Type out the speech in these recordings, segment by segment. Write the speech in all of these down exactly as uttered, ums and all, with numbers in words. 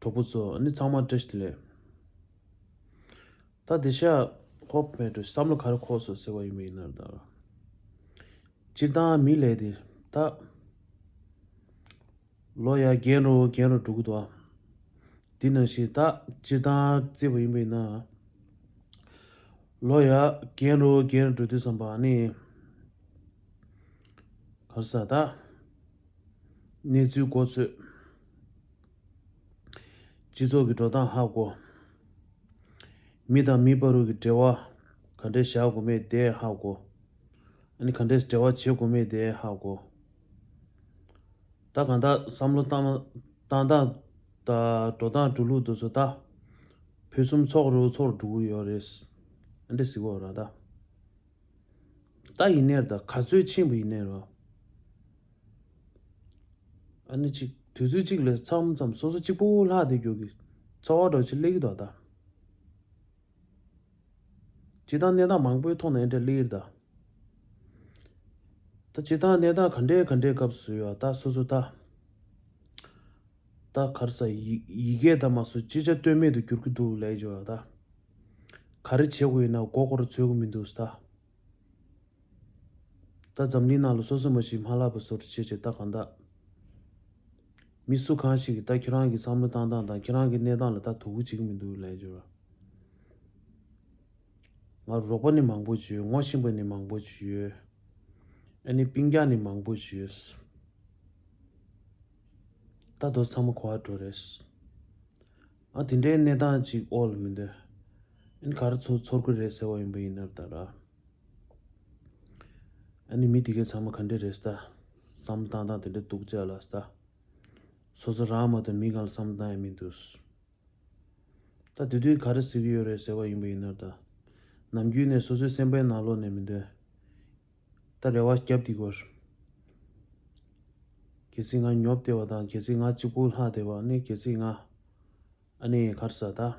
གྲོགས་པོ་ཚོ་ཨ་ནི་ཚང་མ་བཀྲ་ཤིས་བདེ་ལེགས། ད་དེ་ཤ་ཧོབ་མེད་འགྲོ་བསམ་བློ་ག་རེ་འཁོར་སོང་ཟེར་བ་ཡིན་པ་ཡིན་ན་ད། སྤྱིར་བཏང་མི་ལས་དེ་ད། ལོ་ཡ་རྒན་རུ་རྒན་རུ་འགྲོ་གི་འདུག་ཨ། འདི་ནང་བཞིན་ད་སྤྱིར་བཏང་བརྩིས་པ་ཡིན་པ་ཡིན་ན། ལོ་ཡ་རྒན་རུ་རྒན་རུ་འགྲོ་དུས་ཙམ་པ་ནི། ག་རེ་ཟ་ད། གནས་ཚུལ་མགོ་ཚོས། སྤྱི་ཚོགས་ཀྱི་འགྲོ་སྟངས་ཧ་གོ། མི་དང་མི་བར་དུ་གི་འབྲེལ་བ་ག་འདྲས་བཞག་དགོས་མེད་དེ་ཧ་གོ། ཨ་ནི་ག་འདྲས་འབྲེལ་བ་བྱེད་དགོས་མེད་དེ་ཧ་གོ། ད་གང་ལྟར་བསམ་བློ་བཏང་བཏང་སྟངས་དང་འགྲོ་སྟངས་འགྲོ་ལུགས་དེ་ཚོ་ད་ཕུན་སུམ་ཚོགས་རུ་ཚོགས་རུ་འགྲོ་གི་ཡོད་རེད། ཨ་འདྲས་ཟེར་གི་ཡོད་རེད་ད། ད་ཡིན་ནའི་ད་ག་ཚོད་ཕྱིན་པ་ཡིན་ནའི་ར། ཨ་ནི་གཅིག་དུས་ཚོད་གཅིག་ལ་མཚམས་མཚམས་སོ་སོ་གཅིག་པོ་ལྷག་བསྡད་རྒྱུ་གི་ཚོར་བ་འདྲ་ཅིག་སླེབས་ཀྱི་འདུག་ད། སྤྱིར་བཏང་གནས་སྟངས་མང་པོའི་ཐོག་ནས་འདྲ་སླེབས་ཀྱི་རེད་ད། ད་སྤྱིར་བཏང་གནས་སྟངས་ག་འདྲའི་ག་འདྲའི་སྐབས་སུ་ཡོད་ད་སོ་སོ་ད། ད་ག་རེ་ཟ་ཡི་ཡི་གེ་ད་མ་སོ་ཅི་བྱ་གཏོལ་མེད་དུ་འགྱུར་གྱི་འདུག་ལབ་ཀྱི་ཡོད་ད། ག་རེ་བྱེད་དགོས་ཡིན་ན་མགོ་སྐོར་འཚོལ་གྱི་མི་འདུག་ད། ད་འཛམ་གླིང་ནང་ལ་སོ་སོ་མ་ཞིག་མ་ལྷག་པ་བཟོ་འདྲ་བྱེད་བྱེད་ད་གང་ལྟར། མི་སུ་གང་ཞིག་གིས་ད་ཁྱོད་རང་གི་བསམ་བློ་བཏང་སྟངས་དང་ཁྱོད་རང་གི་གནས་སྟངས་ལ་ད་དོ་ཁུར་བྱེད་ཀྱི་མི་འདུག་ལབ་ཀྱི་ཡོད། ང་རོགས་པ་ནི་མང་པོ་ཅིག་ཡོད། ངོ་ཤེས་པ་ནི་མང་པོ་ཅིག་ཡོད། ཨ་ནི་སྤུན་ཀྱག་ནི་མང་པོ་ཅིག་ཡོད། ད་དོ་ཚང་མ་གོ་བ་འགྲོ་རེད། ཨ་དེ་འདྲའི་གནས་སྟངས་ཅིག་འོག་ལ་མི་འདོད། ཨ་ནི་ག་རེ་ཚོར་ཚོར་གི་རེད་ཟེར་བ་ཡིན་པ་ཡིན་ན་ད་ར། ཨ་ནི་མི་དེ་གའི་ཚང་མ་ག་འདྲ་རེད་ད། བསམ་བློ་བཏང་སྟངས་དེ་འདྲ་སྡུག་ཅག་ལ་ད། སོ་སོ་རང་མ་གཏོགས་མི་གང་ལ་བསམ་བློ་བཏང་ཡ་མི་འདུག་ད་དེ་དུས་ག་རེ་ཟེར་གྱི་ཡོད་རེད་ཟེར་བ་ཡིན་པ་ཡིན་ན་ད། ནམ་རྒྱུན་ནས་སོ་སོའི་སེམས་པའི་ནང་ལོགས་ནས་མི་འདོད། ད་རེ་བ་བརྒྱབ་དེ་གོ། གལ་སྲིད་ང་ཉོབ་བསྡད་པ་དང་གལ་སྲིད་ང་གཅིག་པུ་ལྷག་བསྡད་པ་ནི་གལ་སྲིད་ང་ཨ་ནི་ག་རེ་ཟ་ད།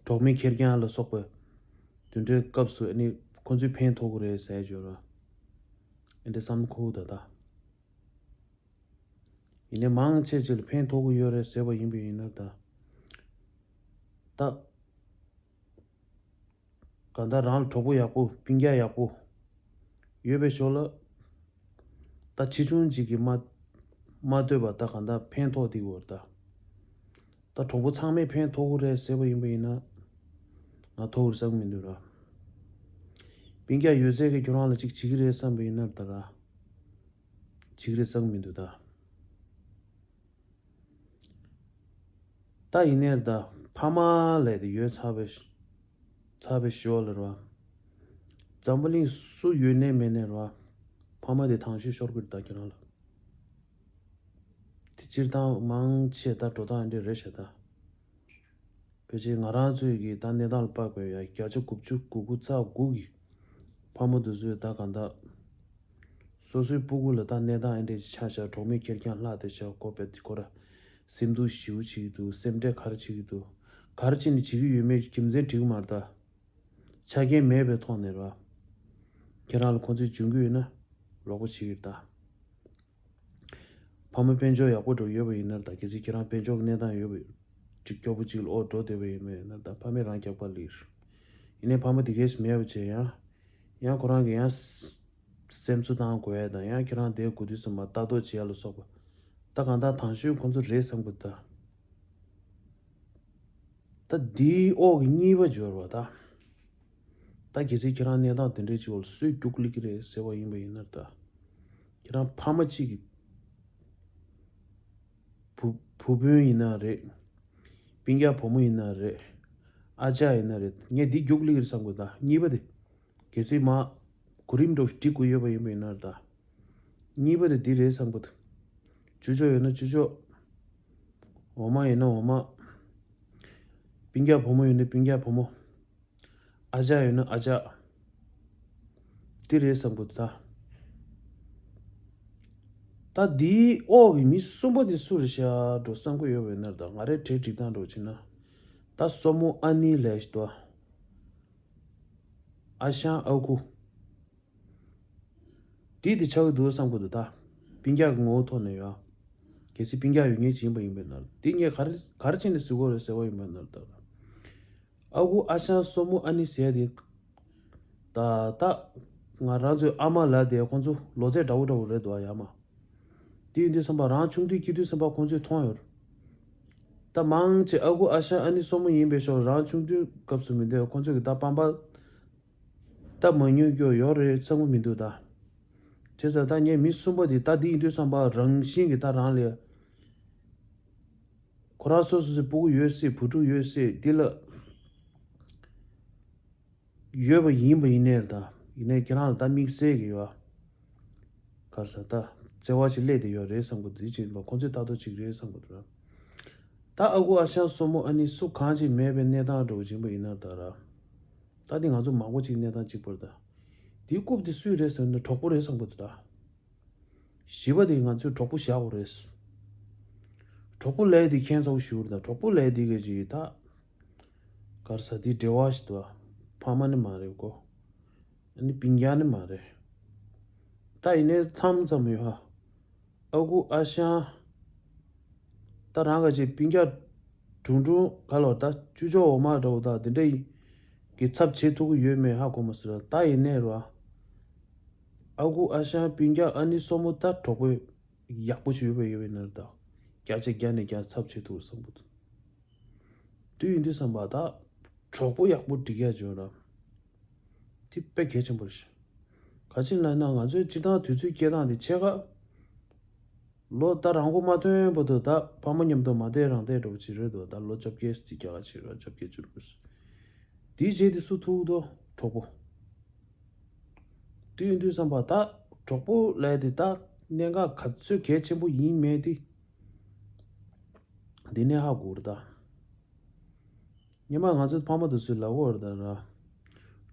གྲོགས་མེད་ཁེར་རྐྱང་ལ་སོགས་པའི་དེ་འདྲའི་སྐབས་སུ་ཨ་ནི་ཁོ་ཚོས་ཕན་ཐོགས་ཀྱི་རེད་ཟེར་བརྗོད་ར། ཨ་འདྲའི་བསམ་ཁུག་ད་ད། ཡིན་ནའི་མང་ཆེ་ཆེ་ལ་ཕན་ཐོགས་ཀྱི་ཡོད་རེད་ཟེར་བ་ཡིན་པས་ཡིན་ན་ད། ད། གང་ལྟར་རང་ལ་གྲོགས་པོ་ཡག་པོ་སྤུན་ཀྱག་ཡག་པོ་ཡོད་པའི་ཞོར་ལ། ད་ཆེ་ཆུང་གཅིག་གིས་མ་མ་ལྟོས་པར་ད་གང་ལྟར་ཕན་ཐོགས་དེ་བོར་ད། ད་གྲོགས་པོ་ཚང་མས་ཕན་ཐོགས་ཀྱི་རེད་ཟེར་བ་ཡིན་པ་ཡིན་ན། ང་ཐོགས་ཀྱི་རེད་བསམ་གྱི་མི་འདུག་ར། སྤུན་ཀྱག་ཡོད་ཚད་ཀྱིས་ཁྱོད་རང་ལ་གཅིག་བྱེད་ཀྱི་རེད་བསམ་པ་ཡིན་ན་ད་ར། བྱེད་ཀྱི་རེད་བསམ་གྱི་མི་འདུག་ད། ད་ཡིན་ནའི་ད་ཕ་མ་ལས་དེ་ཡོད་ཚར་བའི་ཚར་བའི་ཞོར་ལ་ར། འཛམ་བུ་གླིང་སུ་ཡོད་ནའི་མེད་ནའི་ར། ཕ་མ་དེ་དང་ཤོས་ཤོར་གི་རེད་ད་ཁྱེད་རང་ལ། དེ་སྤྱིར་བཏང་མང་ཆེ་ད་འགྲོ་སྟངས་འདི་རེད་ཤག་ད། ཕལ་ཆེར་ང་རང་ཚོའི་གི་ད་གནས་སྟངས་ལ་དཔག་པའི་ཡ་བརྒྱ་ཆ་དགུ་བཅུ་གོ་དགུ་ཚེག་དགུ་གི་ཕ་མ་དེ་ཚོས་ད་གང་ལྟར་སོ་སོའི་སྤུ་གུ་ལ་ད་གནས་སྟངས་ཨེ་འདྲས་ཆགས་ཤག་གྲོགས་མེད་ཁེར་རྐྱང་ལྷག་བསྡད་ཤག་ཁོ་པས་ཁོ་ར་སེམས་སྡུག་ཞེ་པོ་བྱེད་ཀྱི་འདུག་སེམས་ཁྲལ་ག་རེ་བྱེད་ཀྱི་འདུག་ག་རེ་བྱས་ནས་བྱེད་ཀྱི་ཡོད་མེད་རྒྱུ་མཚན་འགྲིག་གི་མ་རེད་ད། ཆ་རྐྱེན་མེད་པའི་ཐོག་ནས་ར། ཁྱེད་རང་ལ་ཁོང་ཚོས་འཇོན་གྱི་ཡོད་ན་རོགས་པ་བྱེད་ཀྱི་རེད་ད། ཕ་མ་དཔལ་འབྱོར་ཡག་པོ་འགྲོ་ཡོད་པ་ཡིན་ན་ད་གལ་སྲིད་ཁྱེད་རང་དཔལ་འབྱོར་གྱི་གནས་སྟངས་ཡོད་པ་གཅིག་སྐྱོ་པོ་གཅིག་ལ་ཨོ་འགྲོ་བསྡད་པ་ཡིན་ན་ད་ཕ་མས་རང་རྒྱག་པ་ལིར། ཡིན་ནའི་ཕ་མ་དེ་གས་མེད་པ་བྱས་ཡང་། ཡང་ཁོ་རང་གི་ཡང་སེམས་གསོ་བཏང་དགོས་ཡ་དང་ཡང་ཁྱེད་རང་དེའི་དགོས་དུས་སུ་མ་ལྟ་རྟོག་བྱེད་ཡ་ལ་སོགས་པ། ད་གང་ལྟར་དང་ཤོས་ཁོ་ཚོ་རེད་བསམ་གི་ད། ད་འདིའི་འོག་གི་གཉིས་པ་འབྱོར་བ་ད། ད་གལ་སྲིད་ཁྱེད་རང་གནས་སྟངས་དེ་འདྲའི་ཅིག་འོག་ལ་སུས་རྒྱུགས་ལི་གི་རེད་ཟེར་བ་ཡིན་པ་ཡིན་ན་ད། ཁྱེད་རང་ཕ་མ་གཅིག་གི་བུ་བུ་སྤུན་ཡིན་ན་རེད། སྤུན་ཀྱག་བུ་མོ་ཡིན་ན་རེད། ཨ་ཅག་ཡིན་ན་རེད་ངས་འདི་རྒྱུགས་ལི་གི་རེད་བསམ་གི་ད་གཉིས་པ་དེ། གལ་སྲིད་མ་གོ་རིམ་འགྲོ་འགྲིག་དགོས་ཡོད་པ་ཡིན་པ་ཡིན་ན་ད། གཉིས་པ་དེ་འདི་རེད་བསམ་གི་འདུག་ཅོ་ཅོ་ཡོད་ན་ཅོ་ཅོ། འོ་མ་ཡོད་ན་འོ་མ། སྤུན་ཀྱག་བུ་མོ་ཡོད་ན་སྤུན་ཀྱག་བུ་མོ། ཨ་ཅག་ཡོད་ན་ཨ་ཅག་འདི་རེད་བསམ་གི་འདུག་ད། ད་འདིའི་འོག་གི་མི་གསུམ་པ་དེ་སུ་རེད་ཤག་འགྲོ་བསམ་གི་ཡོད་པ་ཡིན་ན་ད་ང་རའི་གྲས་སྒྲིག་སྟངས་འགྲོ་བྱས་ན། ད་སྲུ་མོ་ཨ་ནི་ལས་ཤི་ཏོ། ཨ་ཞང་ཨ་ཁུ། དེ་དེ་ཆགས་ཀྱི་འདུག་བསམ་གྱི་འདུག་ད། སྤུན་ཀྱག་གི་ངོ་བོ་ཐོག་ནས་ཡོད། གལ་སྲིད་སྤུན་ཀྱག་ཡོད་མཁན་ཅིག་ཡིན་པ་ཡིན་པའི་ན་ར། དེ་ངས་ག་རེ་ག་རེ་བྱས་ནས་ཟེར་དགོས་རེད་ཟེར་བ་ཡིན་པའི་ན་ར། ད་ཨ་ཁུ་ཨ་ཞང་སྲུ་མོ་ཨ་ནེ་ཟེར་དེ། ད་ད་ང་རང་ཚོའི་ཨ་མ་ལགས་དེ་ཁོང་ཚོ་ལོ་ཚད་འདྲ་བོ་འདྲ་བོ་རེད་འདུག་ཡ་མ། དེ་ཡིན་དུས་ཙམ་པ་རང་ཆུང་དུས་སྐྱེས་དུས་ཙམ་པ་ཁོང་ཚོས་མཐོང་ཡོད། ད་མང་ཆེ་ཨ་ཁུ་ཨ་ཞང་ཨ་ནེ་སྲུ་མོ་ཡིན་པའི་ཤོག་རང་ཆུང་དུས་སྐབས་སུ་མི་འདོད་ཁོང་ཚོས་ཀྱི་ད་སྤམ་པ་ད་མ་ཉོས་རྒྱུ་ཡོད་རེད་བསམ་གི་མི་འདུག་ད། བྱས་ཙང་ད་ངས་མི་གསུམ་པ་དེ་ད་དེ་ཡིན་དུས་ཙམ་པ་རང་བཞིན་གྱི་ད་རང་ལས། ཁོ་རང་སོ་སོ་སོའི་སྤུ་གུ་ཡོད་སྲིད་བུ་ཕྲུག་ཡོད་སྲིད་འདི་ལ། ཡོད་པ་ཡིན་པ་ཡིན་ནའི་ད། ཡིན་ནའི་ཁྱེད་རང་ལ་ད་དམིགས་བསལ་གྱི་ཡོད། ག་རེ་ཟ་ད། བརྩེ་བ་ཞིག་སླེབས་བསྡད་ཡོད་རེད་བསམ་གི་འདུག་དེ་བྱེད་པ་ཁོང་ཚོས་ལྟ་རྟོག་བྱེད་ཀྱི་རེད་བསམ་གི་འདུག་ད་ཨ་ཁུ་ཨ་ཞང་སྲུ་མོ་ཨ་ནེ་སུ་གང་ཅིག་མེད་པའི་གནས་སྟངས་འདྲ་བོ་ཅིག་ཡིན་པ་ཡིན་ན་ད་ར། ད་དེ་ང་ཚོ་མང་པོ་ཅིག་གནས་སྟངས་གཅིག་པ་རེད་ད། དེའི་རྐུབ་དེ་སུའི་རེད་ཟེར་ན་གྲོགས་པོ་རེད་བསམ་གི་འདུག་ད། བཞི་པ་དེ་ང་ཚོས་གྲོགས་པོ་བཞག་དགོས་རེད། གྲོགས་པོ་ལས་དེ་ཁྱད་མཚར་པོ་ཞིག་རེད་ད། གྲོགས་པོ་ལས་དེ་ག་ཅིག་ད། ག་རེ་ཟ་དེ་འབྲེལ་བ་ཞིག་འདུག་ཕ་མ་ནི་མ་རེད་གོ་ཨ་ནི་སྤུན་ཀྱག་ནི་མ་རེད། ད་ཡིན་ནའི་མཚམས་མཚམས་ཡོད་ཧ། ཨ་ཁུ་ཨ་ཞང་། ད་རང་ག་ཅིག་སྤུན་ཀྱག་དྲུང་དྲུང་ག་ལོར་ད་ཅུ་ཅོག་འོ་མ་འདྲ་བོ་ད་དེ་འདྲ་ཡི་གི་ཚབ་བྱེད་ཐུབ་ཀྱི་ཡོད་མེད་ཧ་གོ་མ་སོང་ར། ད་ཡིན་ནའི་ར། ཨ་ཁུ་ཨ་ཞང་སྤུན་ཀྱག་ཨ་ནེ་སྲུ་མོ་ད་གྲོགས་པོ་ཡག་པོ་ཞིག་ཡོད་པ་ཡོད་པའི་ནར་ད། བརྒྱ་ཆ་བརྒྱ་ནས་བརྒྱ་ཚབ་བྱེད་ཐུབ་བསམ་གི་འདུག་དུས་ཡིན་དུས་བསམ་པ་ད། གྲོགས་པོ་ཡག་པོ་སྒྲིག་ཡ་བྱོས་ར། དེ་དཔེ་གལ་ཆེན་པོ་རེད། ག་ཅི་ལབ་ན་ང་ཚོའི་སྤྱིར་བཏང་དུས་ཚོད་སྐྱེལ་སྟངས་དེ་ཕྱེད་ཀ་ལོ་ད་རང་མགོ་མ་ཐོན་བར་དུ་ད་ཕ་མ་མཉམ་དུ་མ་བསྡད་རང་བསྡད་འདྲ་བོ་ཅིག་རེད་འདུག་ད་ལོ་བཅོ་བརྒྱད་ཙམ་རྒྱ་ག་ཕྱིན་ར་བཅོ་བརྒྱད་བཅུ་དགུ། དེའི་རྗེས་དེ་སུ་ཐུག་འདུག་གྲོགས་པོ། དུས་ཡིན་དུས་བསམ་པ་ད་གྲོགས་པོ་ལས་དེ་ད་གནད་འགག་ག་ཚོད་གལ་ཆེན་པོ་ཡིན་མེད་དེ། འདི་ནས་ཧ་གོ་རེད་ད། སྔོན་མ་ང་ཚོའི་ཕ་མ་དེ་ཚོས་ལབ་ཡོད་རེད་ད་ར།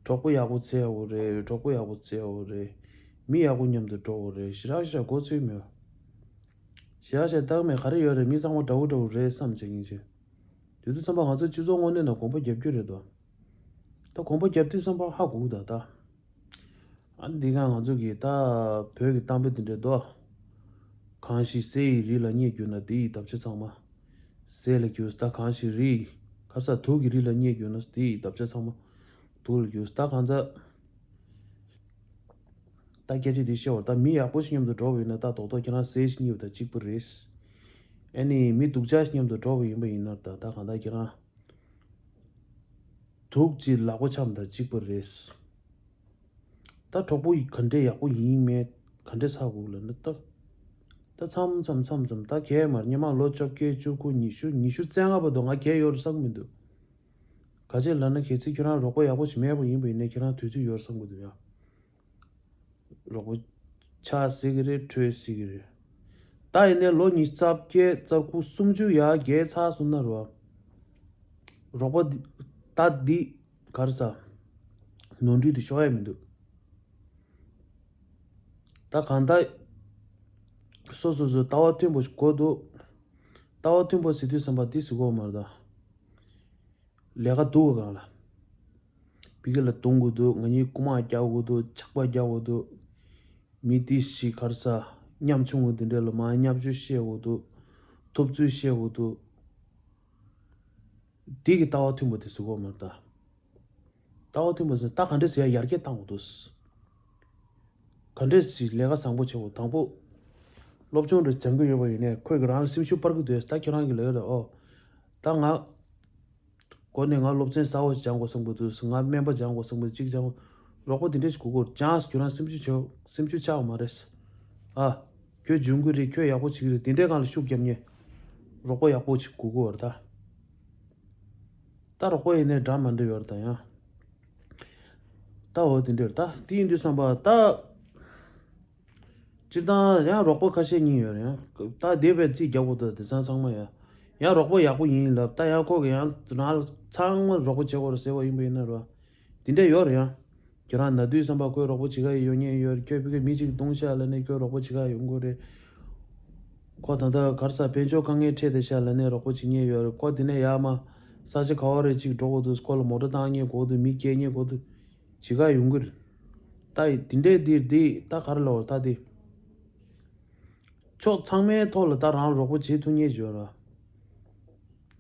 གྲོགས་པོ་ཡག་པོ་འཚོལ་ཡག་པོ་རེད། གྲོགས་པོ་ཡག་པོ་འཚོལ་ཡག་པོ་རེད། མི་ཡག་པོ་མཉམ་དུ་འགྲོ་དགོས་རེད། ཞེ་དྲག་ཞེ་དྲག་མགོ་ཚོས་མེད། ཞེ་དྲག་ཞེ་དྲག་མེད་ག་རེ་ཡོད་རེད། མི་ཚང་མ་འདྲ་བོ་འདྲ་བོ་རེད་བསམ་བྱེད་ཀྱིན་བྱེད། དེ་དུས་ཙམ་པ་ང་ཚོ་སྤྱི་ཚོགས་དངོས་གནས་ནང་གོམ་པ་རྒྱབ་རྒྱུ་རེད་དོ། ད་གོམ་པ་རྒྱབ་དུས་ཙམ་པ་ཧ་གོ་གི་ད་ད། ཨ་འདི་ག་ང་ཚོ་གི་ད་བོད་ཀྱི་གཏམ་དཔེ་དེ་འདྲ་འདུག་གང་ཞིག་གསེར་ཡི་རི་ལ་རྙེད་གྱུར་ན་དེ་ཡི་དམ་བཅའ་ཚང་མ། གསེར་ལ་གྱུར་ད་གང་ཞིག་རི། ཁ་ས་དུག་གི་རི་ལ་རྙེད་གྱུར་ན་དེ་ཡི་དམ་བཅའ་ཚང་མ། དུག་ལ་གྱུར་ད་གང་ཚ། ད་སྐད་ཆ་འདི་བཤད་བར་ད་མི་ཡག་པོ་ཞིག་མཉམ་དུ་འགྲོགས་པ་ཡིན་ན་ད་རྡོག་རྡོག་ཁྱེད་རང་གསེར་ཞིག་རྙེད་པ་དང་གཅིག་པ་རེད། ཨ་ནི་མི་སྡུག་ཅག་ཞིག་མཉམ་དུ་འགྲོགས་པ་ཡིན་པ་ཡིན་ན་ད་ད་གང་ད་ཁྱེད་རང་། དུག་ཅིག་ལག་པ་འཆང་དང་གཅིག་པ་རེད། ད་གྲོགས་པོ་ཡི་ག་འདྲས་ཡག་པོ་ཡིན་མེད་ག་འདྲས་ཚ་དགོས་ལབ་ན་ད། ད་མཚམས་མཚམས་མཚམས་མཚམས་ད་གས་མར་སྔོན་མ་ལོ་བཅོ་བརྒྱད་བཅུ་དགུ་ཉི་ཤུ་ཉི་ཤུ་རྩ་ལྔ་བར་དུ་ང་གས་ཡོད་རེད་བསམ་གི་མི་འདུག་ག་ཅི་ལབ་ན་གལ་སྲིད་ཁྱོད་རང་རོགས་པ་ཡག་པོ་ཞིག་མེད་པ་ཡིན་པ་ཡིན་ན་ཁྱོད་རང་དུས་ཚོད་ཡོད་རེད་བསམ་གི་འདུག་ཡ། རོགས་པ་ཆགས་སྲིད་ཀྱི་རེད་འཕྲོད་སྲིད་ཀྱི་རེད། ད་ཡིན་ནའི་ལོ་ཉི་ཤུ་རྩ་བརྒྱད་རྩ་དགུ་སུམ་ཅུ་ཡར་བརྒལ་ཚར་སོང་ན་རོ། རོགས་པ་འདི་ད་འདི་ག་རེ་ཟ། ནོར་འཁྲུལ་དེ་ཤོར་ཡ་མི་འདུག་ད་གང་ལྟར་སོ་སོ་སོ་ལྟ་བ་མཐུན་པོ་ཞིག་དགོས་འདུག་ལྟ་བ་མཐུན་པོ་ཟེར་དུས་ཙམ་པ་འདི་ཟེར་གོ་མ་རེད་ད། ལས་ཀ་སྡུག་ག་གང་ལ། ཕ་གི་ལ་རྡུང་དགོས་འདུག་ང་གཉིས་རྐུ་མ་རྒྱག་དགོས་འདུག་ཇག་པ་རྒྱག་དགོས་འདུག་མི་དེ་ཞིག་ག་རེ་ཟ། ཉམ་ཆུང་ངུ་དེ་འདྲ་ལ་མར་བརྙས་བཅོས་བཤད་དགོས་འདུག་ཐུབ་ཚོད་བཤད་དགོས་འདུག་དེ་གི་ལྟ་བ་མཐུན་པོ་དེ་ཟེར་གོ་མ་རེད་ད། ལྟ་བ་མཐུན་པོ་ཟེར་ད་ག་འདྲས་ཟེར་ཡ་ཡར་རྒྱས་བཏང་དགོས་འདུག་ག་འདྲས་ཞིག་ལས་ཀ་བཟང་པོ་བྱེད་དགོས། དང་པོ། སློབ་སྦྱོང་རེ་སྦྱང་གི་ཡོད་པ་ཡིན་ནའི་ཁོས་ཀྱི་རང་ལ་སེམས་ཤུགས་སྤར་གི་འདུག་ད་ཁྱེད་རང་གི་ལས་ཀ་རེད་ཨོ། ད་ང་། གོ་ནས་ང་སློབ་ཚན་གསར་བ་ཞིག་སྦྱང་དགོས་བསམ་གི་འདུག་ང་སྨན་པ་སྦྱང་དགོས་བསམ་གི་འདུག་གཅིག་སྦྱང་། རོགས་པ་དེ་འདྲས་ཞིག་དགོས་གོ་ཅང་ཁྱོད་རང་སེམས་ཤུགས་ཆག་སེམས་ཤུགས་ཆག་པ་མ་རེད། ཨ། ཁྱོད་འཇོན་གི་རེད། ཁྱོད་ཡག་པོ་བྱེད་ཀྱི་རེད། དེ་འདྲས་སྒང་ལ་ཤུགས་རྒྱབ་མཁན། རོགས་པ་ཡག་པོ་ཞིག་དགོས་གོ་བར་ད། ད་རོགས་པ་ཡིན་ནའི་འདྲ་མ་འདྲ་ཡོད་རེད་ད་ཡང་། ད་འོ་དེ་འདྲས་རེད་ད་དེ་ཡིན་དུས་བསམ་པ་ད། སྤྱིར་བཏང་ཡང་རོགས་པ་ཁ་ཤས་གཉིས་ཡོད་རེད་ཡང་། ད་དེ་བས་རྩིས་རྒྱག་པོ་ད་དེ་ཚང་ཚང་མ་ཡང་། ཡང་རོགས་པ་ཡག་པོ་ཡིན་ལབ་ད་ཡང་ཁོ་གི་ཡང་རང་ལ་ཚང་མ་རོགས་པ་བྱེད་དགོས་རེད་ཟེར་བ་ཡིན་པ་ཡིན་ན་རོ། དེ་འདྲས་ཡོད་རེད་ཡང་། ཁྱོད་རང་ན་དུས་བསམ་པ་ཁོས་རོགས་པ་བྱེད་ག་ཡོང་མཁན་ཡོད་རེད། ཁྱོད་ཕ་གི་མི་གཅིག་བརྡུངས་ཤག་ལབ་ནས་ཁྱོད་རོགས་པ་བྱེད་ག་ཡོང་གི་རེད། ཁོ་ད་ལྟ་ག་རེ་ཟ་དཔལ་འབྱོར་དཀའ་ངལ་འཕྲད་བསྡད་ཤག་ལབ་ནས་རོགས་པ་བྱེད་མཁན་ཡོད་རེད། ཁོ་དེ་ནས་ཡར་མར་ས་ཆ་ག་བ་རེ་གཅིག་འགྲོ་དགོས་འདུག་ཁོ་ལ་མོ་ཊ་བཏང་མཁན་དགོས་འདུག་མི་སྐྱེལ་མཁན་དགོས་འདུག་བྱེད་ག་ཡོང་གི་རེད། ད་དེ་འདྲས་འདིར་འདི་ད་ག་རེ་ལབ་དགོས་རེད་ད་དེ། ཕྱོགས་ཚང་མའི་ཐོག་ལ་ད་རང་རོགས་པ་བྱེད་ཐུབ་མཁན་ཡོད་ར།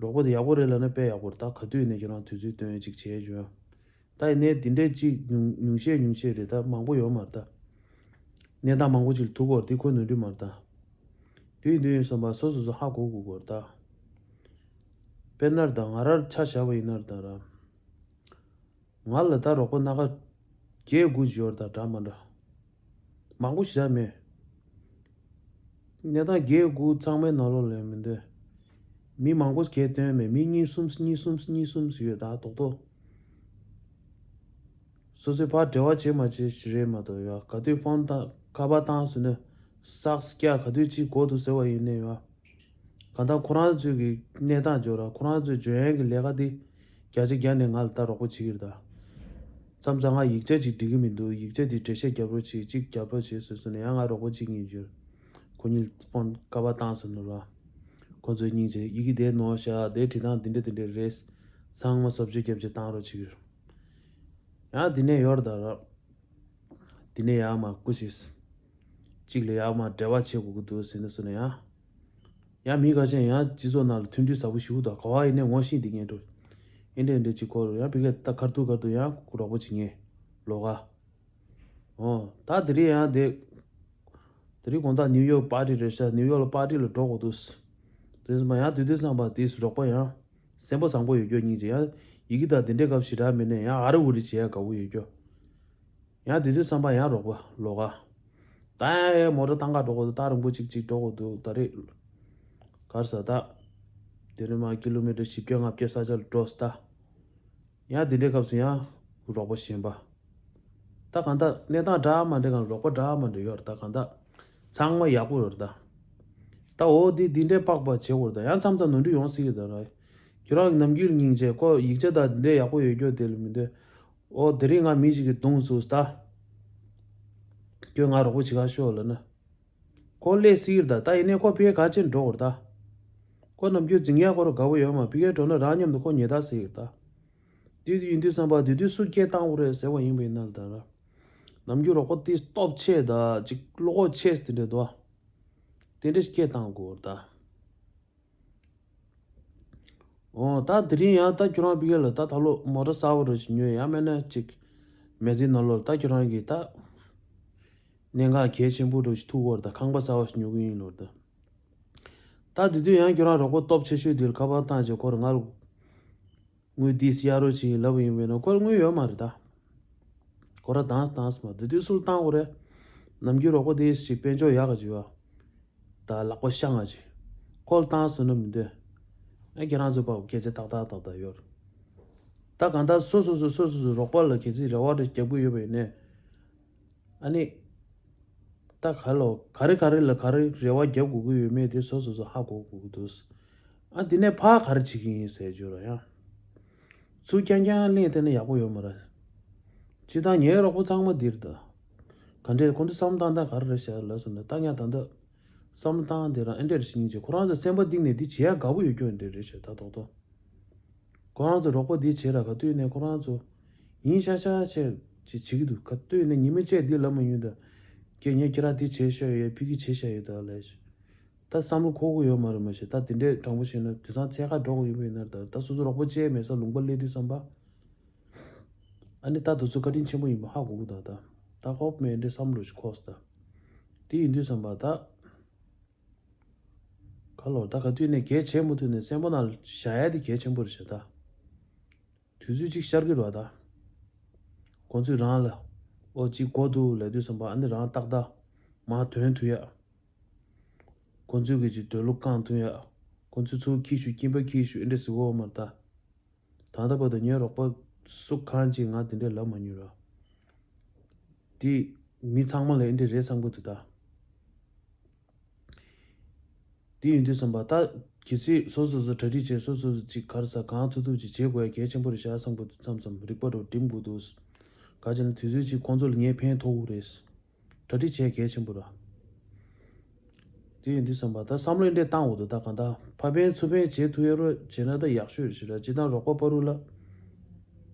རོགས་པ་དེ་ཡག་པོ་རེད་ལབ་ན་དཔེ་ཡག་པོ་རེད། ད་ག་དུས་ནས་ཁྱེད་རང་དུས་ཚོད་བཏོན་ཅིག་བྱས་ཡོད། ད་ཡིན་ནའི་འདི་འདྲས་ཅིག་ཉུང་ཉུང་ཤས་ཉུང་ཤས་རེད། ད་མང་པོ་ཡོད་མ་རེད་ད། གནས་སྟངས་མང་པོ་ཅིག་ལ་ཐུག་གོ་རེད། འདི་ཁོ་ནོར་འཁྲུལ་མ་རེད་ད། དུས་ཡིན་དུས་ཡིན་བསམ་པ་སོ་སོ་སོ་ཧ་གོ་དགོས་གོ་རེད་ད། དཔེར་ན་ད་ང་རང་ཆ་བཞག་པ་ཡིན་ན་རེད་ད་ར། ང་ལ་ད་རོགས་པ་སྣ་ཁ་བརྒྱད་དགུ་ཡོད་རེད་ད། འདྲ་མ་འདྲ་མང་པོ་ཞེ་དྲག་མེད། གནས་སྟངས་བརྒྱད་དགུ་ཚང་མའི་ནང་ལོགས་ལ་མི་འདོད། མི་མང་པོ་གས་སྟོན་མེད། མི་གཉིས་གསུམ་གཉིས་གསུམ་གཉིས་གསུམ་ཡོད་ད་རྡོག་རྡོག་སོ་སོས་ཕར་འབྲེལ་བ་བྱེད་མ་བྱེད་ཞིག་རེད་མ་གཏོགས་ཡ། ག་དུས་ཕོན་བཏང་ཁ་པར་བཏང་ཟེར་ན་སགས་སྐྱ་ག་དུས་ཅིག་གོ་འདུག་ཟེར་བ་ཡིན་ནའི་ཡ། གང་ལྟར་ཁོ་རང་ཚོའི་གི་གནས་སྟངས་འཇོག་ར། ཁོ་རང་ཚོའི་འཇོན་ཡན་གི་ལས་ཀ་འདི་བརྒྱ་ཆ་བརྒྱ་ནས་ང་ལ་ད་རོགས་པ་བྱེད་ཀྱི་རེད་ད། མཚམས་མཚམས་ང་ཡིག་ཆ་ཅིག་འགྲིག་གི་མི་འདུག་ཡིག་ཆ་འདི་འགྲེལ་བཤད་རྒྱབ་རོགས་བྱེད། ཅིག་རྒྱབ་རོགས་བྱེད་ཟེར་སོང་ནས་ཡང་ང་རོགས་པ་བྱེད་ཀྱི་ཡིན་ཞུ། ཁོ་གཉིས་ཕོན་ཁ་པར་བཏང་སོང་ནོ་ར། ཁོ་ཚོའི་སྙིང་རྗེ། ཡི་གེ་དེ་ནོར་ཤག་དེ་བྲིས་སྟངས་འདི་འདྲ་འདི་འདྲ་རེད། ཚང་མ་ཟབ་ཆོས་རྒྱབ་ཆེད་བཏང་རོགས་བྱེད་ཀྱི་རེད། ཡང་འདི་ནས་ཡོར་ད་ར། འདི་ནས་ཡར་མར་སྐུ་ཞིག་གཅིག་ལ་ཡར་མར་འབྲེལ་བ་བྱེད་དགོས་ཀྱི་འདུག་ཟེར་ནས་སོང་ནས་ཡང་། ཡང་མི་ཁ་ཤས་ཡང་སྤྱི་ཚོགས་ནང་ལ་མཐུན་སྒྲིལ་ཟབ་པོ་ཞིག་འདུག་ག་བ་ཡིན་ནས་ངོ་ཤེས་འདི་ངན་འགྲོ། ཨེ་འདྲས་ཨེ་འདྲས་ཅིག་གོ་རུ་ཡང་བི་གས་ད་ཁར་ཐུག་ཁར་ཐུག་ཡང་རོགས་པ་བྱེད་ངེས་ལོ་ག་ཨོ། ད་དེ་རིང་ཡང་དེ། དེ་རིང་དགོང་དག་ནིའུ་ཡོག་པར་ཊི་རེད་ཤག་ནིའུ་ཡོག་ལ་པར་ཊི་ལ་འགྲོ་དགོས་འདུག་དེ་ཚོ་མ་ཡང་དུས་དུས་བསམ་པ་དེས་རོགས་པ་ཡང་། སེམས་པ་བཟང་པོ་ཡོད་རྒྱུ་སྙིང་རྗེ། ཡང་ཡི་གེ་དང་དེ་འདྲའི་སྐབས་ཞེ་དྲག་མེད་ནས་ཡང་ཨ་རི་འུ་རི་བྱེད་ཡ་དགའ་པོ་ཡོད་རྒྱུ། ཡང་དེ་དུས་བསམ་པ་ཡང་རོགས་པ་ལོ་ག་ད་ཡང་མོ་ཊ་བཏང་ག་འགྲོ་དགོས་འདུག་ད་རིང་པོ་གཅིག་གཅིག་འགྲོ་དགོས་འདུག་ད་རེས། གར་ས་ད། དེ་རིང་མ་ཀི་ལོ་མི་ཊར་བཞི་བརྒྱ་ལྔ་བརྒྱ་ས་ཆ་ལ་འགྲོ་ས་ད། ཡང་དེ་འདྲའི་སྐབས་སུ་ཡང་རོགས་པ་གཞན་པ། ད་གང་ལྟར་གནས་སྟངས་འདྲ་མ་འདྲ་གང་རོགས་པ་འདྲ་མ་འདྲ་ཡོད་རེད་ད། གང་ལྟར་ཚང་མ་ཡག་པོ་ཡོད་རེད་ད། ད་འོ་འདི་འདི་འདྲའི་པགས་པ་བྱེད་དགོས་རེད་ད། ཡང་མཚམས་མཚམས་ནོར་འཁྲུལ་ཡོང་སྲིད་ཀྱི་རེད་ད་ར། ཁྱོད་རང་གི་ནམ་རྒྱུན་སྙིང་རྗེ་ཁོ་ཡིག་ཆ་དང་འདི་འདྲའི་ཡག་པོ་ཡོད་རྒྱུ་དེ་ལ་མི་འདོད། འོ་དེ་རིང་ང་མི་ཞིག་གིས་བརྡུངས་སོང་ད། ཁྱོད་ང་རོགས་པ་བྱེད་ག་ཤོག་ལབ་ན། ཁོ་སླེབས་སྲིད་ཀྱི་རེད་ད། ད་ཡིན་ནའི་ཁོ་ཕ་གིར་ག་ཅིར་འགྲོ་དགོས་རེད་ད། ཁོ་ནམ་རྒྱུན་འཛིང་ཡག་ཁོ་རང་དགའ་པོ་ཡོད་མ། ཕ་གིར་འགྲོ་ན་རང་མཉམ་དུ་ཁོ་ཉེས་ད་ཟེར་གྱི་རེད་ད། དེ་དུས་ཡིན་དུས་བསམ་པ་དེ་དུས་སུ་སྐད་བཏང་དགོས་རེད་ཟེར་བ་ཡིན་པ་ཡིན་ན་ད་ར། ནམ་རྒྱུན་རོགས་པ་དེ་སྟོབས་ཆེ་ད་ཅིག་བློ་ཁོག་ཆེ་དེ་འདྲ་འདུག་དེ་འདྲ་ཞིག་སྐད་བཏང་དགོས་རེད་ད། འོ་ད་དེ་རིང་ཡང་ད་ཁྱོད་རང་ཕ་གི་ལ་ད་ད་ལོ་མོ་ཊ་གསར་པ་རུ་ཞིག་ཉོས་ཡང་མེད་ན་ཅིག་མེ་ཟིན་ནང་ལོགས་ལ་ད་ཁྱོད་རང་གིས་ད། གནད་འགག་གལ་ཆེན་པོ་རུ་ཞིག་ཐུག་གོ་རེད་ད། ཁང་པ་གསར་པ་ཞིག་ཉོ་གི་ཡིན་ལོ་རེད་ད། ད་དེ་དུས་ཡང་ཁྱོད་རང་རོགས་པ་སྟོབས་ཆེ་ཤོས་དེ་ལ་ཁ་པར་བཏང་བྱས་ཁོ་རང་ང་ལ་དངུལ་འདི་གཡར་རོགས་བྱེད་ལབ་པ་ཡིན་པས་ན་ཁོ་ལ་དངུལ་ཡོད་མ་རེད་ད། ཁོ་ར་དང་དང་སི་མ་དེ་དུས་སུ་ལ་བཏང་དགོས་རེད། ནམ་རྒྱུན་རོགས་པ་དེ་ཞིག་དཔལ་འབྱོར་ཡག་ག་བྱེད་བ། ད་ལག་པ་ཤ་ང་བྱེད། ཁོ་ལ་བཏང་སོང་ན་མི་འདོད། ཨ་ཁྱེད་རང་ཚོ་པ་སྐད་ཆ་ཏག་ཏག་ཏག་ཏག་ཡོད་རེད། ད་གང་ལྟར་སོ་སོ་སོ་སོ་སོ་སོ་རོགས་པ་ལ་གལ་སྲིད་རེ་བ་རེ་རྒྱག་གི་ཡོད་པ་ཡིན་ནའི། ཨ་ནི། ད་ག་ལོ་ག་རེ་ག་རེ་ལ་ག་རེ་རེ་བ་རྒྱབ་དགོས་ཀྱི་ཡོད་མེད་དེ་སོ་སོ་སོ་ཧ་གོ་དགོས་ཀྱི་འདུག་ཨ་དེ་ནས་ཕར་ག་རེ་བྱེད་ཀྱི་ཡིན་ཟེར་རྒྱུ་ར་ཡང་། ཚུར་རྐྱང་རྐྱང་གླེང་བསྡད་ན་ཡག་པོ་ཡོད་མ་རེད། སྤྱིར་བཏང་ངའི་རོགས་པ་ཚང་མ་འདིར་ད། ག་འདྲས་ཁོང་ཚོ་བསམ་བློ་བཏང་སྟངས་ག་རེ་རེད་ཤག་ལབ་སོང་ན་ད་ངས་ད་ལྟ། བསམ་བློ་བཏང་དེ་རང་ཨེ་འདྲས་རེད་ཞིག་ཡིན་ཅེས་ཁོ་རང་ཚོ་སེམས་པ་གཏིང་ནས་འདི་བྱེད་ཡག་དགའ་པོ་ཡོད་རྒྱུ་འདྲ་རེད་ཤག་ད་རྡོག་རྡོག་ཁོ་རང་ཚོ་རོགས་པ་འདི་བྱེད་ར་ག་དུས་ནས་ཁོ་རང་ཚོ་ཡིན་ཤག་ཤག་བྱས་ཅིག་བྱེད་ཀྱི་འདུག་ག་དུས་ནས་ཉི་མ་གཅིག་འདི་ལབ་མ་ཡོང་ད། ཀྱེ་ངས་ཁྱེད་རང་འདི་བྱས་ཤག་ཡོད་ཕ་གི་བྱས་ཤག་ཡོད་ད་ལས། ད་བསམ་བློ་འཁོར་གི་ཡོད་མ་རེད་མ་གཞི་ད་དེ་འདྲས་དྲང་པོ་བཤད་ན་དེང་སང་འཚོལ་ག་འགྲོ་གི་ཡོད་པ་ཡིན་ན་ད་ད་སོ་སོ་རོགས་པ་བྱས་མེད་ས་ལུང་པ་སླེབས་དུས་བསམ་པ། ཨ་ནི་ད་དུ་ཚོ་བཀའ་དྲིན་ཆེན་པོ་ཡིན་པ་ཧ་གོ་གི་འདུག་ད་ད་ཧོབ་མེད་འདྲས་བསམ་བློ་ཞིག་འཁོར་སོང་ད། དེ་ཡིན་དུས་བསམ་པ་ད། ཁ་ལོ་ད་ག་དུས་ནས་གལ་ཆེན་པོ་དུས་ནས་སེམས་པ་ནང་བཞག་ཡ་དེ་གལ་ཆེན་པོ་རེད་ཤག་ད། དུས་ཚོད་ཅིག་ཤར་གི་རེད་བ་ད། ཁོང་ཚོས་རང་ལ་ཨོ་ཅིག་དགོས་འདུག་ལབ་དུས་བསམ་པ་ཨ་ནི་རང་ཏག་ཏག་མར་ཐོན་ཐུབ་ཡ། ཁོང་ཚོས་གི་ཅིག་འདོད་བློ་བསྐང་ཐུབ་ཡ། ཁོང་ཚོས་ཚུར་འཁྱེར་ཞུ་སྐྱིན་པ་འཁྱེར་ཞུ་ཨེ་འདྲ་ཟེར་གོ་མ་རེད་ད། ད་ལྟ་བར་དུ་ངའི་རོགས་པ་སུ་གང་ཅིག་ང་དེ་འདྲས་ལབ་མ་མྱོང་ར། དེ་མི་ཚང་མ་ལ་ཨེ་འདྲས་རེད་བསམ་གི་འདུག་ད། དེ་ཡིན་དུས་བསམ་པ་ད་གལ་སྲིད་སོ་སོ་སོ་གྲ་སྒྲིག་བྱས་སོ་སོ་སོ་ཅིག་ག་རེ་ཟ་གང་ཐུབ་ཐུབ་ཅིག་བྱེད་དགོས་ཡ་གལ་ཆེན་པོ་རེད་ཤག་བསམ་གི་འདུག་མཚམས་མཚམས་རིག་པ་རུ་འགྲིམ་དགོས་འདུག་ག་ཅི་ན་དུས་ཚོད་ཅིག་ཁོང་ཚོ་ལ་ངས་ཕན་ཐོགས་ཀྱི་རེད། གྲ་སྒྲིག་བྱས་གལ་ཆེན་པོ་ར། དེ་ཡིན་དུས་བསམ་པ་ད་བསམ་བློ་འདྲ་བཏང་འོ་དུ་ད་གང་ལྟར་ཕ་ཕན་ཚུར་ཕན་བྱེད་ཐུབ་ཡ་རོ་བྱས་ན་ད་ཡག་ཤོས་རེད་ཤི་ར་ཅི་དང་རོགས་པ་པ་རུ་ལ།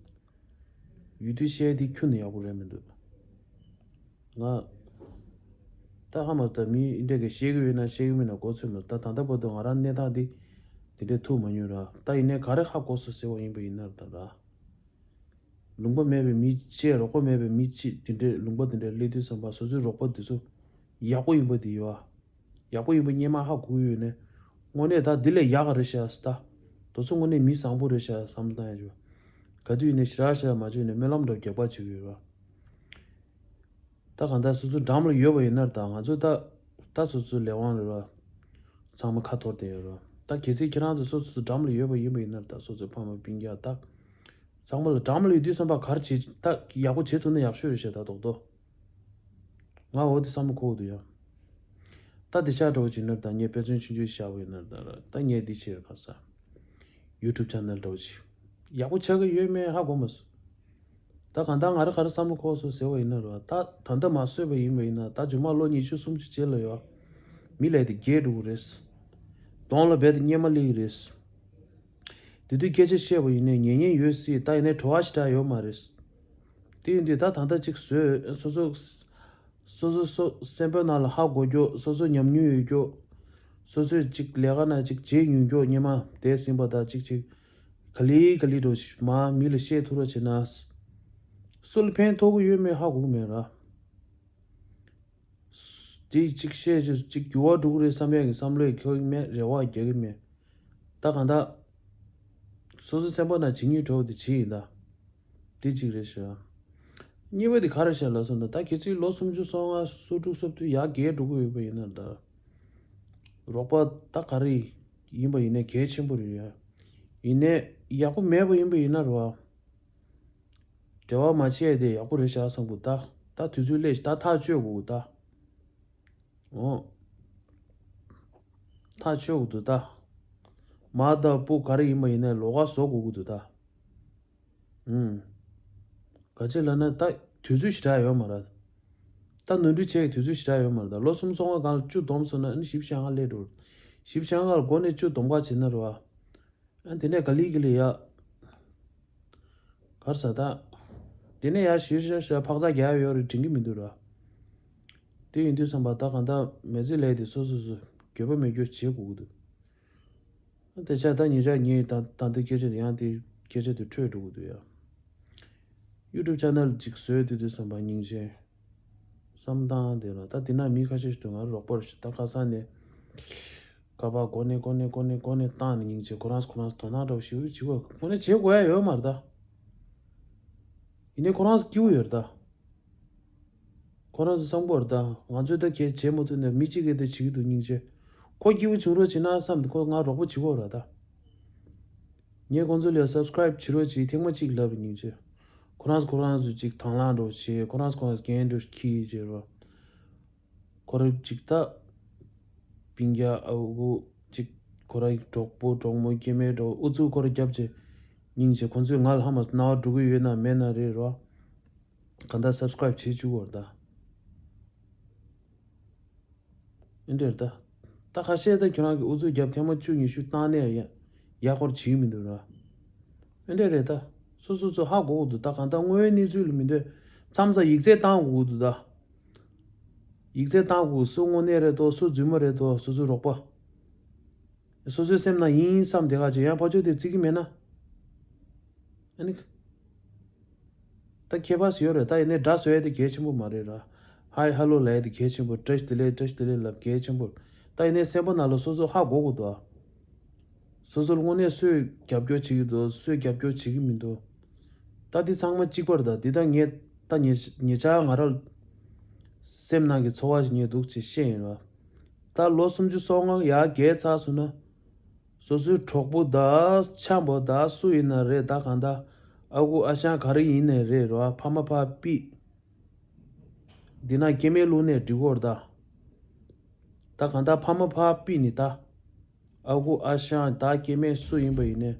ཡུལ་དུས་བཤད་དེ་ཁྱོན་ནས་ཡག་པོ་རེད་མི་འདུག་ང་། ད་ ད་ཧ་མ་ད་མི་འདྲ་གི་ཤེས་ཀྱི་ཡོད་ན་ཤེས་ཀྱི་མེད་ན་གོ་ཚོད་མ། ད་ད་ལྟ་བར་དུ་ང་རང་གནས་སྟངས་འདི་དེ་འདྲའི་ཐུག་མ་མྱོང་ར། ད་ཡིན་ནའི་ག་རེ་ཧ་གོ་སོང་ཟེར་བ་ཡིན་པ་ཡིན་ན་ད་ར། ལུང་པ་མེད་པའི་མི་གཅིག་རོགས་པ་མེད་པའི་མི་གཅིག་དེ་འདྲའི་ལུང་པ་དེ་འདྲ་སླེབས་དུས་ཙམ་པ་སོ་སོའི་རོགས་པ་དེ་ཚོ་ཡག་པོ་ཡིན་པ་དེ་ཡོད་ཨ། ཡག་པོ་ཡིན་པ་སྔོན་མ་ཧ་གོ་ཡོད་ནས། དངོས་གནས་ད་འདི་ལས་ཡག་ག་རེད་ཤག་ཟེར། ད་དེ་ཚོ་དངོས་གནས་མི་བཟང་པོ་རེད་ཤག་བསམ་བློ་བཏང་ཡ་ཅིག་ཡོད། ག་དུས་ཡིན་ནའི་ཞེ་དྲག་ཞེ་དྲག་མ་བྱུང་ནས་སྨོན་ལམ་འདྲ་བོ་རྒྱག་པ་བྱེད་ཀྱི་ཡོད་ར། ད་གང་ལྟར་སོ་སོ་འགྲམ་ལ་ཡོད་པ་ཡིན་ན་ད་ང་ཚོ་ད་ད་སོ་སོའི་ལས་དབང་རེད་ར། ཚང་མ་ཁ་འཐོར་བསྡད་ཡོད་ར། ད་གལ་སྲིད་ཁྱེད་རང་ཚོ་སོ་སོ་འགྲམ་ལ་ཡོད་པ་ཡིན་པ་ཡིན་ན་ད་སོ་སོའི་ཕ་མ་སྤུན་ཀྱག་ད་ཚང་མ་ལ་འགྲམ་ལ་ཡོད་དུས་ཙམ་པ་ག་རེ་བྱེད་ད་ཡག་པོ་བྱེད་ཐུབ་ན་ཡག་ཤོས་རེད་ཤག་ད་རྡོག་རྡོག་ང་འོ་དེ་བསམ་བློ་འཁོར་འདུག་ཡ། ད་དེ་ཤག་འདྲ་བོ་བྱེད་ན་ད་ངས་དཔེ་མཚོན་ཆུང་ཆུང་བཞག་པ་ཡིན་ན་ད་ར་ད་ངས་འདི་བྱེད་ར་ཁ་ས། ཡུ་ཊུབ་ཆེ་ནལ་འདྲ་བོ་ཅིག་ཡག་པོ་ཆགས་ཀྱི་ཡོད་མེད་ཧ་གོ་མ་སོང་། ད་གང་ལྟར་ང་རང་ག་རེ་བསམ་བློ་འཁོར་སོང་ཟེར་བ་ཡིན་ན་ར། ད་ད་ལྟ་མ་བཟོས་པ་ཡིན་པ་ཡིན་ན་ད་མཇུག་མ་ལོ་ཉི་ཤུ་སུམ་ཅུ་རྗེས་ལ་ཡོད། མི་ལས་དེ་རྒས་འགྲོ་གི་རེད། གདོང་ལ་རྦད་དེ་གཉེར་མ་སླེབས་ཀྱི་རེད། དེ་དུས་སྐད་ཆ་བཤད་པ་ཡིན་ནའི་ཉན་ཉན་ཡོད་སྲིད། ད་ཡིན་ནའི་བྲོ་བ་ཞེ་དྲག་ཡོད་མ་རེད། དེ་ཡིན་དུས་ད་ད་ལྟ་ཅིག་བཟོས་སོ་སོ། སོ་སོ་སོ་སེམས་པའི་ནང་ལ་ཧ་གོ་རྒྱུ། སོ་སོ་ཉམས་མྱོང་ཡོད་རྒྱུ། སོ་སོས་ཅིག་ལས་ཀ་ན་ཅིག་བྱས་མྱོང་རྒྱུ། སྔོན་མ་དེ་ཟིན་པ་དང་ཅིག་ཅིག་ག་ལེ་ག་ལེ་འགྲོ་མ་མི་ལ་བཤད་ཐུབ་རོགས་བྱེད་ན། སུ་ལ་ཕན་ཐོགས་ཀྱི་ཡོད་མེད་ཧ་གོ་གི་མེད་ར། དེ་ཅིག་བཤད་ཅིག་ཅིག་འགྱུར་བ་འགྲོ་གི་རེད་བསམ་ཡག་གི་བསམ་བློ་ཡི་འཁོར་གི་མེད། རེ་བ་རྒྱག་གི་མེད། ད་གང་ལྟར། སོ་སོའི་སེམས་པ་ན་བྱེད་སྙིང་བྲོ་བ་དེ་བྱེད་ཡིན་ད། དེ་གཅིག་རེད་ཤག་གཉིས་པ་དེ་ག་རེ་ཤག་ལབ་སོང་ན་ད་གལ་སྲིད་ལོ་སུམ་ཅུ་སོ་ལྔ་སོ་དྲུག་སོ་བདུན་ཡར་རྒས་འགྲོ་གི་ཡོད་པ་ཡིན་ན་ད། རོགས་པ་ད་ག་རེ་ཡིན་པ་ཡིན་ན་གལ་ཆེན་པོ་རེད་ཡ། ཡིན་ནའི་ཡག་པོ་མེད་པ་ཡིན་པ་ཡིན་ན་རེད་བ། འབྲེལ་བ་མ་བྱས་དེ་ཡག་པོ་རེད་ཤག་བསམ་གི་ད། ད་དུས་ཚོད་སླེབས་ཤག་ད་ཐག་གཅོད་དགོས་གི་ད། འོ། ཐག་ཆོད་དགོས་འདུག་ད། མ་དང་པོ་ག་རེ་ཡིན་པ་ཡིན་ནའི་ལོགས་ཀ་བཟོ་དགོས་ཀྱི་འདུག་ད། ཨུམ། ག་ཅི་ལབ་ན་ད་དུས་ཚོད་ཞེ་དྲག་ཡོད་མ་རེད། ད་ནོར་འཁྲུལ་བྱེད་ཀྱི་དུས་ཚོད་ཞེ་དྲག་ཡོད་མ་རེད། ད་ལོ་གསུམ་སོ་ལྔ་སྒང་ལ་བཅུ་བསྡོམས་སོང་ན་ཨ་ནི་བཞི་བཅུ་ཞེ་ལྔ་སླེབས་འགྲོ། བཞི་བཅུ་ཞེ་ལྔ་ལ་འགོ་ནས་བཅུ་བསྡོམས་ཁ་བྱེད་ན་རེད་བ། ཨ་དེ་ནས་ག་ལེ་ག་ལེ་ཡ། གར་ས་ད། དེ་ནས་ཡ་ཞིར་ཤ་ཤ་འཕག་འཚག་རྒྱག་ཡོད་རེད་དྲན་གི་མི་འདུག་ར། དེ་ཡིན་དུས་བསམ་པ་ད་གང་ལྟར་མི་ཚེ་ལས་དེ་སོ་སོ་སོ་འགྱོད་པ་མེད་རྒྱུ་བྱེད་དགོས་ཀྱི་འདུག་ཨ་དེ་ཆ་ད་ཉེ་ཆར་ངས་ད་ད་འདི་སྐད་ཆ་དེ་ཡང་དེ་སྐད་ཆ་དེ་འཕྲོས་འགྲོ་གི་འདུག་ཡ། ཡུ་ཊུབ་ཆེ་ནལ་ཅིག་བཟོས་དུས་དུས་བསམ་པ་སྙིང་རྗེ། བསམ་སྟངས་དེ་ལ་ད་དེ་ན་མི་ཁ་ཤས་ཤིག་ཏུ་ང་རོགས་པར་ཞིག་ད་ཁ་སང་ནས་ཁ་པར་གོ་ནས་གོ་ནས་གོ་ནས་གོ་ནས་བཏང་ནས་སྙིང་རྗེ། ཁོ་རང་ཁོ་རང་དོ་སྣང་འདྲ་བོ་ཞིག་བྱེད་དགོས་དངོས་གནས་བྱེད་དགོས་ཡ་ཡོད་མ་རེད་ད། ཡིན་ནའི་ཁོ་རང་སྐྱིད་པོ་ཡོད་རེད་ད། ཁོ་རང་ཚོ་བསམ་གི་ཡོད་རེད་ད། ང་ཚོས་ད་གས་བྱེད་མ་ཐུབ་ནས་མི་གཅིག་གིས་དེ་བྱེད་ཀྱི་འདུག་སྙིང་རྗེ། ཁོ་སྐྱིད་པོ་བྱུང་རོགས་བྱེད་ན་བསམ་དུས་ཁོ་ང་རོགས་པ་བྱེད་ཀྱི་ཡོད་རེད་ད། ངས་ཁོང་ཚོ་ལ་སབ་སི་ཀ་རེབ་བྱེད་རོགས་བྱེད་ཐེངས་མ་གཅིག་ལབ་པའི་སྙིང་རྗེ། ཁོ་རང་ཚོ་ཁོ་རང་ཚོ་གཅིག་དང་བླངས་འདྲ་བོ་བྱེད། ཁོ་རང་ཚོ་ཁོ་རང་ཚོ་འགན་འདྲ་བོ་འཁྱེར་བྱེད་རོགས། ཁོ་རང་གཅིག་ད། སྤུན་ཀྱག་ཨ་ཁུ་གཅིག་ཁོ་རང་གྲོགས་པོ་གྲོགས་མོ་སྐྱེ་དམན་འདྲ་བོ་ཨུ་ཚུགས་ཁོ་རང་རྒྱབ་བྱེད། སྙིང་རྗེ། ཁོང་ཚོས་ང་ལ་ཧ་མ་སོང་རྣ་བ་འགྲོ་གི་ཡོད་ན་མེད་ན་རེད་རོགས། གང་ལྟར་སབ་སི་ཀ་རེབ་བྱེད་བཅུག་གོ་རེད་ད། ཨེ་འདྲས་རེད་ད། ད་ཁ་ཤས་ད་ཁྱོད་རང་གི་ཨུ་ཚུགས་རྒྱབ་ཐེངས་མ་བཅུ་ཉི་ཤུ་བཏང་ནས་ཡ་ཡག་པོ་བྱེད་ཀྱི་མི་འདུག་ར། ཨེ་འདྲས་རེད་ད། སོ་སོ་ཚོ་ཧ་གོ་གི་འདུག་ད་གང་ལྟར་དངོས་ཡོད་གནས་ཚུལ་ལ་མི་འདོད། མཚམས་མཚམས་ཡིག་ཚད་བཏང་དགོས་ཀྱི་འདུག་ད། ཡིག་ཚད་བཏང་དགོས། སུ་དངོས་གནས་རེད་དོ། སུ་རྫུན་མ་རེད་དོ། སོ་སོའི་རོགས་པ། སོ་སོའི་སེམས་ནང་ཡིན་བསམ་དེ་ག་ཅིག་ཡང་ཕར་ཕྱོགས་དེ་བརྩི་གི་མེད་ན། ཨ་ནི། ད་ཁྱད་པར་ཞིག་ཡོད་རེད། ད་ཡིན་ནའི་དགྲ་བཟོ་ཡ་དེ་གལ་ཆེན་པོ་མ་རེད་ར། ཧའི་ཧ་ལོ་ལབ་ཡ་དེ་གལ་ཆེན་པོ། བཀྲ་ཤིས་བདེ་ལེགས་བཀྲ་ཤིས་བདེ་ལེགས་ལབ་གལ་ཆེན་པོ། ད་ཡིན་ནའི་སེམས་པ་ནང་ལ་སོ་སོ་ཧ་གོ་དགོས་འདུག་ཨ། སོ་སོ་ལ་དངོས་གནས་སུས་རྒྱབ་སྐྱོར་བྱེད་ཀྱི་འདུག་སུས་རྒྱབ་སྐྱོར་བྱེད་ཀྱི་མི་འདུག་ད་འདི་ཚང་མ་གཅིག་པ་རེད་ད། འདི་ད་ངས་ད་ཉེ་ཉེ་ཆར་ང་རང་སེམས་ནང་གི་ཚོར་བ་ཞིག་ངས་འདུག་ཅེས་བཤད་ཡིན་ར། ད་ལོ་སུམ་ཅུ་སོ་ལྔ་ཡར་རྒས་ཚར་སོང་ན། སོ་སོའི་གྲོགས་པོ་དང་འཆམ་པོ་དང་སུ་ཡིན་ན་རེད། ད་གང་ལྟར་ཨ་ཁུ་ཨ་ཞང་ག་རེ་ཡིན་ནའི་རེད་རོ། ཕ་མ་ཕར་ཕུད། འདི་ན་སྐྱེ་དམན་བླུགས་ནའི་འགྲིག་གོ་རེད་ད། ད་གང་ལྟར་ཕ་མ་ཕར་ཕུད་ནས་ད། ཨ་ཁུ་ཨ་ཞང་ད་སྐྱེ་དམན་སུ་ཡིན་པ་ཡིན་ནའི།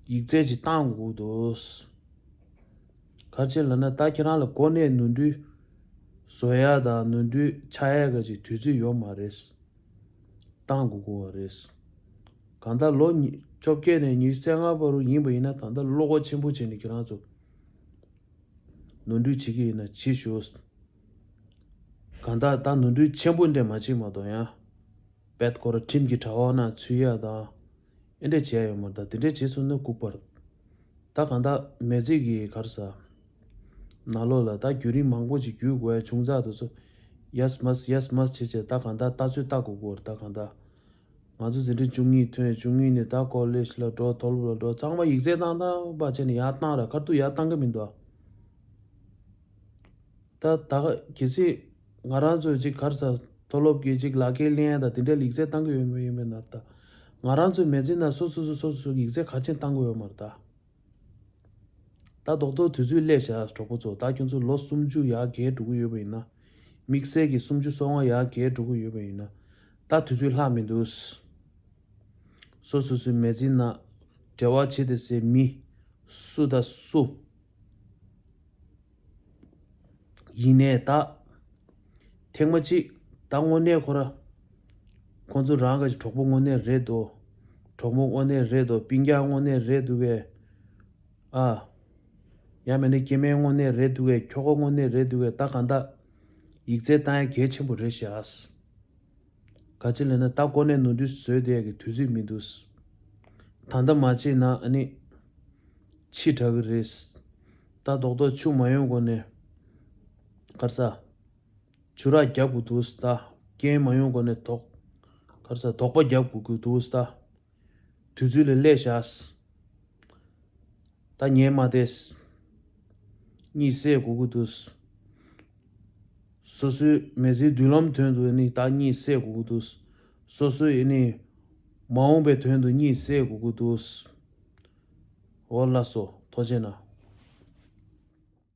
ཡིག་ཚད་ཅིག་བཏང་དགོས་འདུག་ག་རེ་བྱས་ལབ་ན་ད་ཁྱེད་རང་ལ་འགོ་ནས་ནོར་འཁྲུལ་བཟོ་ཡ་དང་ནོར་འཁྲུལ་ཆགས་ཡ་ག་ཅིག་དུས་ཚོད་ཡོད་མ་རེད། བཏང་དགོས་ཀྱི་ཡོད་རེད། གང་ལྟར་ལོ་ཉི་བཅོ་བརྒྱད་ནས་ཉི་ཤུ་རྩ་ལྔ་བར་དུ་ཡིན་པ་ཡིན་ན་ད་ལྟ་བློ་ཁོག་ཆེན་པོ་བྱས་ནས་ཁྱེད་རང་ཚོ་ནོར་འཁྲུལ་བྱེད་ཀྱི་ཡིན་ན་བྱེད་ཤོག་གང་ལྟར་ད་ནོར་འཁྲུལ་ཆེན་པོ་འདྲ་མ་བྱེད་མ་གཏོགས་ཡང་། དཔེ་ཁོ་ར་ཁྲིམས་ཀྱི་དྲ་བ་ན་ཚུད་ཡ་དང་། ཨེ་འདྲ་བྱས་ཡོད་མ་རེད། ད་དེ་འདྲ་བྱས་སོང་ན་ལྐུགས་པ་རེད། ད་གང་ལྟར་མི་ཚེ་གི་ག་རེ་ཟེར། ནང་ལོགས་ལ་ད་བརྒྱུད་རིམ་མང་པོ་ཞིག་བརྒྱུད་དགོས་ཡ་བྱུང་ཚར་དུས་སུ། ཡས་མས་ཡས་མས་བྱས་བྱས་ད་གང་ལྟར་ལྟ་ཚུལ་ལྟ་དགོས་ཀྱི་ཡོད་རེད། ད་གང་ལྟར། ང་ཚོ་འཛིན་གྲྭ་བཅུ་གཉིས་ཐོན། བཅུ་གཉིས་ནས་ད་ཀོ་ལེཇ་ལ་འགྲོ། མཐོ་སློབ་ལ་འགྲོ། ཚང་མ་ཡིག་ཚད་བཏང་བཏང་པ་བྱས་ནས་ཡར་བཏང་ར། ཁ་ཐུག་ཡར་བཏང་གི་མི་འདུག་ད་ད་ག་གལ་སྲིད་ང་རང་ཚོས་ཅིག་ག་རེ་ཟེར། མཐོ་སློབ་ཀྱི་ཅིག་ལག་ཁྱེར་ལེན་ཡ་ད་དེ་འདྲའི་ཡིག་ཚད་བཏང་གི་ཡོད་མེད་ཡོད་མེད་ན་ད། ང་རང་ཚོའི་མི་ཚེ་ན་སོ་སོ་སོ་སོ་སོ་ཡིག་ཚད་ག་རེ་བྱས་བཏང་གི་ཡོད་མ་རེད་ད། ད་རྡོག་རྡོག་དུས་ཚོད་སླེབས་ཤག་གྲོགས་པོ་ཚོ། ད་ཁྱོད་ཚོ་ལོ་སུམ་ཅུ་ཡར་བརྒལ་འགྲོ་གི་ཡོད་པ་ཡིན་ན། དམིགས་བསལ་གྱི་སུམ་ཅུ་སོ་ལྔ་ཡར་བརྒལ་འགྲོ་གི་ཡོད་པ་ཡིན་ན། ད་དུས་ཚོད་ལྷག་མི་འདུག་སོ་སོ་སོའི་མི་ཚེ་ན་འབྲེལ་བ་བྱེད་བསྡད་སའི་མི་སུ་དང་སུ་ཡིན་ནའི་ད། ཐེངས་མ་གཅིག་ད་དངོས་གནས་ཁོ་ར། ཁོང་ཚོ་རང་གི་གྲོགས་པོ་དངོས་གནས་རེད་དོ། གྲོགས་མོ་དངོས་གནས་རེད་དོ། སྤུན་ཀྱག་དངོས་གནས་རེད་འདུག་གས། ཨ། ཡང་མིན་ན་སྐྱེ་དམན་དངོས་གནས་རེད་འདུག་གས། ཁྱོ་ག་དངོས་གནས་རེད་འདུག་གས། ད་གང་ལྟར་ཡིག་ཚད་བཏང་ཡ་གལ་ཆེན་པོ་རེད་ཤག་ག་ཅི་ལབ་ན་ད་ཀོ་ནས་ནོར་འཁྲུལ་བཟོས་བསྡད་ཡ་གི་དུས་ཚོད་མི་འདུག་ད་ལྟ་མ་བྱས་ན་ཨ་ནི་ཕྱི་དྲག་གི་རེད། ད་རྡོག་རྡོག་ཆུ་མ་ཡོང་གོང་ནས་ག་རེ་ཟེར། ཆུ་རགས་རྒྱབ་དགོས་འདུག་ད། རྐྱེན་མ་ཡོང་གོང་ནས་དོག་ག་རེ་ཟེར། དོག་པ་རྒྱབ་དགོས་ཀྱི་འདུག་ད། དུས་ཚོད་ལས་སླེབས་ཤག་ད་ཉལ་མ་བསྡད། གཉིད་སད་དགོས་ཀྱི་འདུག་སོ་སོའི་མི་ཚེའི་མདུན་ལམ་དོན་དུ་ནི་ད་གཉིད་སད་དགོས་ཀྱི་འདུག་སོ་སོའི་ནི་མ་འོངས་པའི་དོན་དུ་གཉིད་སད་དགོས་ཀྱི་འདུག་འོ་ལགས་སོ། ཐུགས་རྗེ་གནང་།